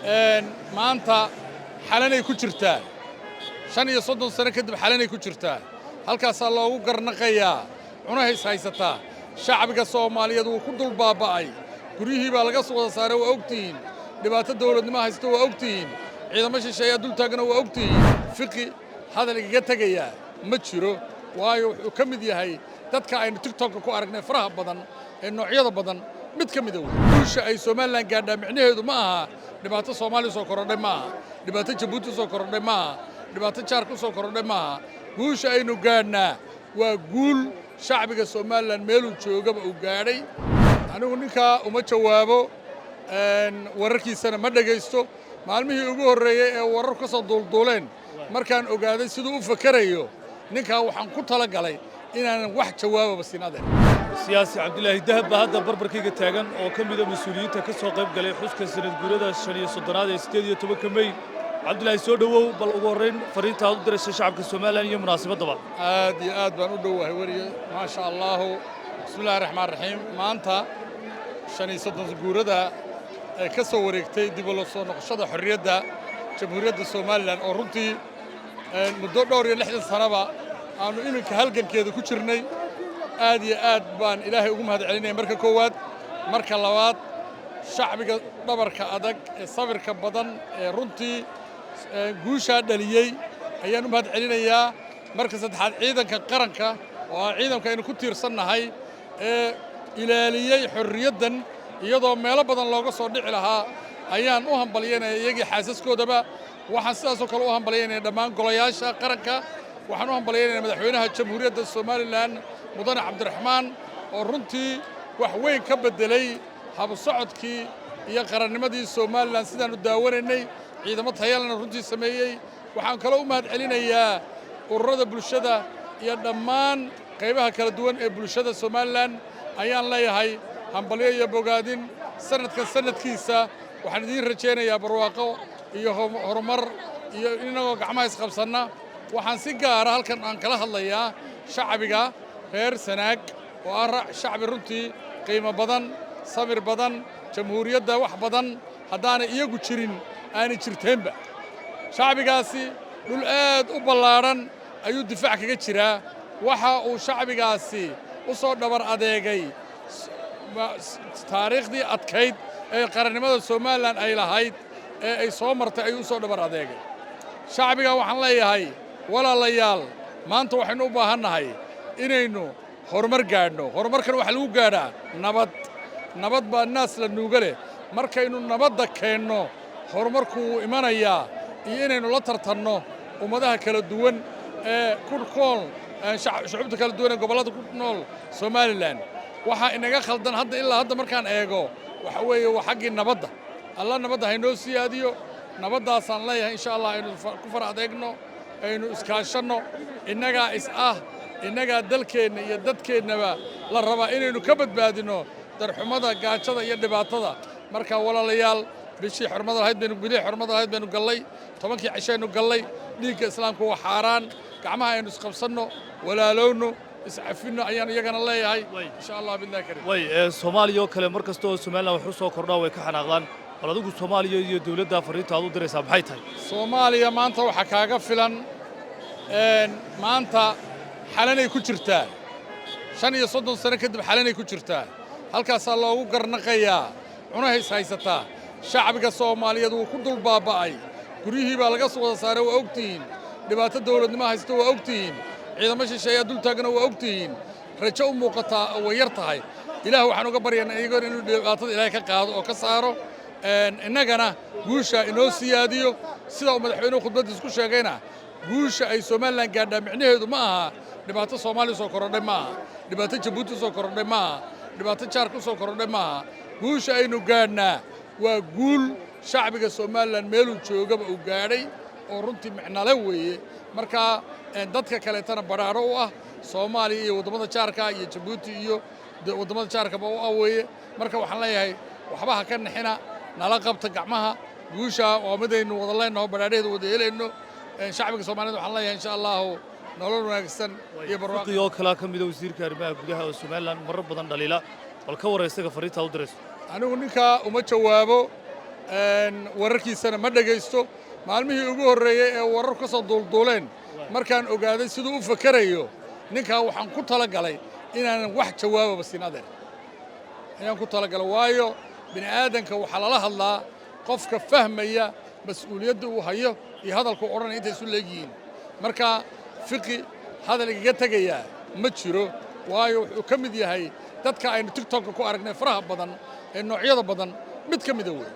Maanta Xalanay ku jirtaa. 35 sano kadib Xalanay ku jirtaa. Halkaasaa loogu garnaqayaa, cunahays haysataa. Shacbiga Soomaaliyeed wuu ku dul baaba'ay. Guryihii baa laga soo wada saaray, waa ogtihiin. Dhibaato dawladnimo haysta, waa ogtihiin. Ciidamo shisheeyaa dul taagana, waa ogtihiin. Fiqi hadal igaga tegayaa ma jiro, waayo wuxuu ka mid yahay dadka aynu TikTok-ka ku aragnay faraha badan ee noocyada badan mid ka mida wey. Guusha ay Somaliland gaadhaa micnaheedu ma aha dhibaato Soomaaliya soo korodhay, ma aha dhibaato Jabuuti soo korodhay, ma aha dhibaato jaarka soo korodhay, ma aha. Guusha aynu gaadhnaa waa guul shacbiga Somaliland meeluu joogaba uu gaadhay. Anigu ninkaa uma jawaabo, wararkiisana ma dhegaysto. Maalmihii ugu horreeyey ee wararku ka soo duulduuleen, markaan ogaaday siduu u fakerayo ninkaa, waxaan ku tala galay inaanan wax jawaababa siin, adeer. Siyaasi Cabdilaahi Dahab baa hadda barbarkayga taagan oo ka mida mas-uuliyiinta ka soo qayb galay xuska sanad guurada 35aad ee 18-ka Mey. Cabdilaahi, soo dhowow. Bal ugu horrayn fariinta aad u diraysa shacabka Somaliland iyo munaasibaddaba. Aad iyo aad baan u dhowahay, weriye. Maasha Allaahu. Bismi Illahi Raxmaan Raxiim. Maanta 35 guurada ee ka soo wareegtay dib u soo noqoshada xorriyadda Jamhuuriyadda Somaliland, oo runtii muddo dhowr iyo 60 sanaba aanu iminka halgankeeda ku jirnay, aad iyo aad baan Ilaahay ugu mahad celinaya marka koowaad. Marka labaad, shacbiga dhabarka adag ee sabirka badan ee runtii guushaa dhaliyey ayaan u mahad celinayaa. Marka saddexaad, ciidanka qaranka, oo ah ciidanka aynu ku tiirsannahay ee ilaaliyey xorriyaddan iyadoo meelo badan looga soo dhici lahaa, ayaan u hambalyanaya iyagii xaasaskoodaba. Waxaan sidaasoo kale u hambalyaynaya dhammaan golayaasha qaranka. Waxaan u hambalyaynaya madaxweynaha Jamhuuriyadda Somaliland, Mudane Cabdiraxmaan, oo runtii wax weyn ka beddelay habsocodkii iyo qarannimadii Somaliland sidaannu daawanaynay, ciidamo tayalena runtii sameeyey. Waxaan kaloo u mahad celinayaa ururada bulshada iyo dhammaan qaybaha kala duwan ee bulshada Somaliland. Ayaan leeyahay hambalyo iyo bogaadin. Sanadkan sanadkiisa waxaan idiin rajaynayaa barwaaqo iyo horumar iyo inagoo gacmaha isqabsanna. Waxaan si gaara halkan aan kala hadlayaa shacbiga reer Sanaag, oo ah shacbi runtii qiimo badan, sabir badan, jamhuuriyadda wax badan haddaanay iyagu jirin aanay jirteenba. Shacbigaasi dhul aad u ballaadhan ayuu difaac kaga jiraa. Waxa uu shacbigaasi u soo dhabar adeegay taariikhdii adkayd ee qarannimada Somaliland ay lahayd ee ay soo martay ayuu u soo dhabar adeegay. Shacbiga waxaan leeyahay, walaalayaal, maanta waxaynu u baahannahay inaynu horumar gaadhno. Horumarkan waxaa lagu gaadhaa nabad. Nabad baa naas la nuuga leh. Markaynu nabadda keenno, horumarku wuu imanayaa, iyo inaynu la tartanno ummadaha kala duwan ee ku nool, shucuubta kala duwan ee gobollada ku nool Somaliland. Waxaa inaga khaldan hadda ilaa hadda markaan eego waxa weeye waa xaggii nabadda. Alla nabadda haynoo siyaadiyo. Nabaddaasaan leeyahay, insha Allah, aynu ku far adeegno, aynu iskaashanno. Innagaa is ah, innagaa dalkeenna iyo dadkeennaba la rabaa inaynu ka badbaadinno darxumada, gaajada iyo dhibaatada. Marka walaalayaal, bishii xurmada lahayd baynu, bilihii xurmada lahayd baynu gallay, 10-kii cishaynu gallay. Dhiigga Islaamku waa xaaraan. Gacmaha aynu isqabsanno, walaalowno, iscafinno ayaan iyagana leeyahay, insha Allah billahi karim. Way Soomaaliya oo kale, mar kasta oo Somaliland wax u soo kordhaa way ka xanaaqdaan. Bal adigu Soomaaliya iyo dowladda fariinta aad u diraysaa maxay tahay? Soomaaliya maanta waxaa kaaga filan, maanta Xalanay ku jirtaa. 35 sano kadib Xalanay ku jirtaa. Halkaasaa loogu garnaqayaa, cunahays haysataa. Shacbiga Soomaaliyeed wuu ku dul baaba'ay. Guryihii baa laga soo wada saaray, waa ogtihiin. Dhibaato dawladnimo haysta, waa ogtihiin. Ciidamo shisheeyaa dul taagana, waa ogtihiin. Rajo u muuqataa way yar tahay. Ilaah waxaan uga baryaynaa iyagoon inuu dhibaatada Ilaahay ka qaado oo ka saaro, innagana guusha inoo siyaadiyo. Sida uu madaxweynuhu khudbaddiis ku sheegayna, guusha ay Somaliland gaadhaa micnaheedu ma aha dhibaato Soomaaliya soo korodhay, ma aha dhibaato Jabuuti soo korodhay, ma aha dhibaato jaarka soo korodhay, ma aha. Guusha aynu gaadhnaa waa guul shacbiga Somaliland meeluu joogaba uu gaadhay, oo runtii micnale weeye. Marka dadka kaleetana badhaadho u ah, Soomaaliya iyo waddamada jaarka iyo Jabuuti iyo waddamada jaarkaba u ah weeye. Marka waxaan leeyahay, waxba ha ka nixina, nala qabta gacmaha. Guusha waa midaynu wada leenaho, badhaadhaheeda wada helayno. Shacbiga Soomaaliyed waxaan leeyahay, insha Allahu, nolol wanaagsan iyo barwaaqo. Fiqi oo kalaa ka mida wasiirka arrimaha gudaha oo Somaliland marar badan dhaliila, bal ka warra isaga fariintaa u dirayso. Anigu ninkaa uma jawaabo. Wararkiisana ma dhegaysto. Maalmihii ugu horreeyey ee warar ka soo duulduuleen, markaan ogaaday siduu u fakerayo ninkaa, waxaan ku talagalay inaanan wax jawaababa siin, adeer, ayaan ku talagalay. Waayo, bini aadanka waxaa lala hadlaa qofka fahmaya mas-uuliyadda uu hayo iyo hadalku odhanaya intay isu leegyihiin. Marka Fiqi hadal igaga tegayaa ma jiro, waayo wuxuu ka mid yahay dadka aynu TikTok-ka ku aragnay faraha badan ee noocyada badan mid ka mida wey.